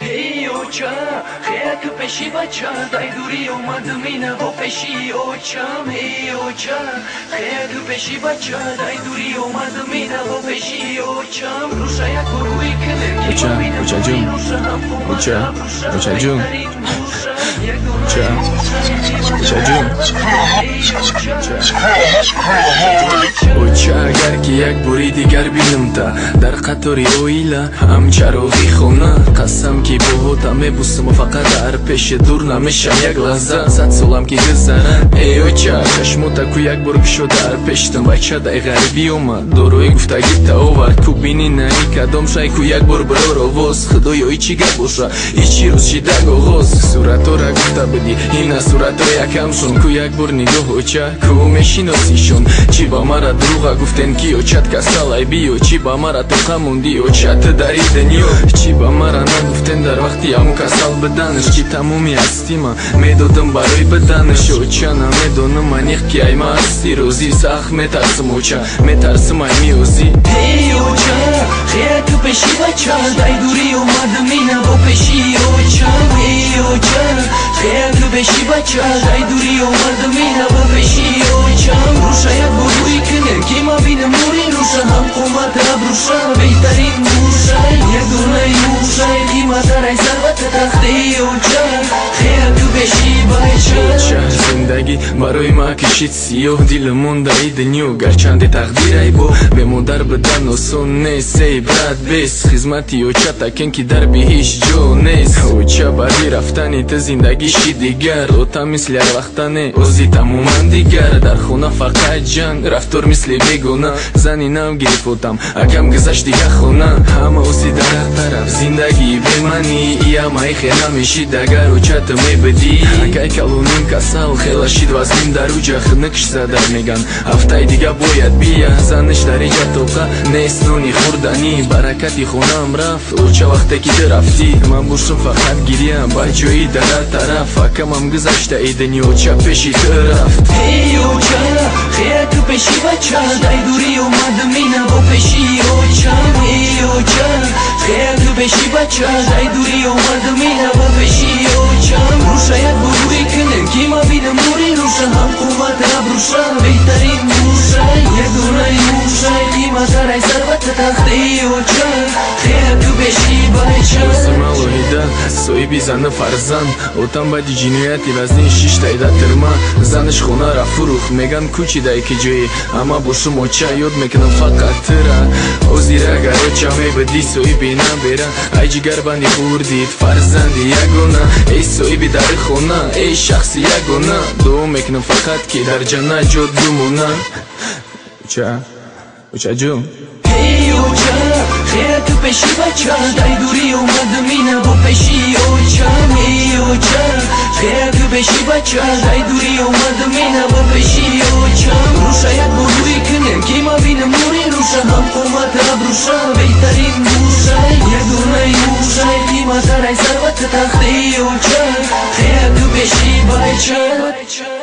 Эй оча, хея ту пеши бача, дай дури омад мина бо пеши очам. Эй оча, хея ту пеши бача, дай дури омад мина бо пеши очам. Руша як бургуи килер, ки Оча, ма оча ҷун. Руша ҳам қомат Оча, абруша, оча ҷун. беҳтарин муша, як донаи Оча, муша, оча ҷун. Эй оча, Оча, агар ки як бори дигар бинамта дар қатори оила, ҳам чароғи хона, қасам ки боҳота мебусам, фақат дар пеши дур намешам як лаҳза, 100 солам ки гузара. Эй оча, чашмота ку як бор кушо, дар пештам бача дай ғарибӣ омад, дорои гуфтагита овард, ку бини наи кадом шай, ку як бор бирор овоз. Худоё, и чӣ гап боша, и чӣ рӯз шидаг оғоз? Суратора гуфта будӣ, ина суратро якамшон, ку як бор нигоҳ, оча, ку мешиносишон? Чӣ ба мара дурӯға гуфтен, ки очат касалай, биё? Чӣ ба мара тоқа мондӣ, оча, ту дар и дунё? Чӣ ба мара нагуфтен дар вақти ҳамун касал биданаш, ки тамоми ҳастима медодам барои биданаш? Оча, намедонам аниқ, ки ай ма ҳасти розӣ, сахт метарсам, оча, метарсам, ай миёзӣ. Эй оча, хея ту пеши бача, дай дури омад мина бо пеши очам. Эй оча, хея ту пеши бача, дай дури омад мина бо пеши очам. Руша як бургуи килер, ки ма бинам нури руша, ҳам қомат абруша, беҳтарин муша, як донаи мушай, қиматтарай сарвати тахти. Оча, хея ту пеши бача. Оча, зиндагӣ барои ма кишид сиёҳ, дилам мондаи дунё, гарчанде тақдирай бо бемодар бидан осон нест. Эй брат, бес хизмати оча такен, ки дар биҳишт ҷо нест. Оча, баъди рафтани ту зиндагӣ шид дигар, ота мисли ҳарвақта не, ози тамоман дигар. Дар хона фақат ҷанг, рафтор мисли бегона, зани нав гирифотам, акам гузашт дига хона, ҳама ози дар ҳар тараф, зиндагии беманӣ, иамаи хе намешид, агар оча ту мебидӣ. Акай калоним касал хела шид, вазнин дар уҷа хинукш зада, меган ҳафтаи дига бояд бия, заниш дар иҷа тоқа нест, нони хӯрданӣ, баракати хонаам рафт, оча, вақте ки ту рафтӣ. Ман бошам фақат гиря ба ҷои дар ҳар тараф, акамам гузашта и дунё, оча, пеши ту рафт. Эй оча, хея ту пеши бача, дай дури омад мина бо пеши очам. Эй оча, хея ту пеши бача, дай дури омад мина бо пеши очам. Руша як бургуи килер, ки ма бинам нури руша, ҳам қувват абруша, беҳтарин муша, як донаи мушай, қиматтарай сарвати тахти. Оча, хея ту пеши бача. Рӯзи малоҳида, соҳиби зану фарзанд, отам баъди ҷинояти вазнин шиштайда тирма, занаш хонара фурӯхт, меган кӯчидай ки ҷои ама бошум. Оча, ёд мекунам фақат тира озир, агар оча мебудӣ, соҳиби набера, ай ҷигарбанди хурдид, фарзанди ягона, эй соҳиби дари хона, эй шахси ягона, дуо мекунам фақат, ки дар ҷаннат ҷо бимона. Оча, очаҷун. Эй оча, хея ту пеши бача, дай дури омад мина бо пеши очам. Эй оча, хея ту пеши бача, дай дури омад мина бо пеши очам. Руша як бургуи килер, ки ма бинам нури руша, ҳам қомат абруша, беҳтарин муша, як донаи мушай, қиматтарай сарвати тахти. Оча, хея ту пеши бача.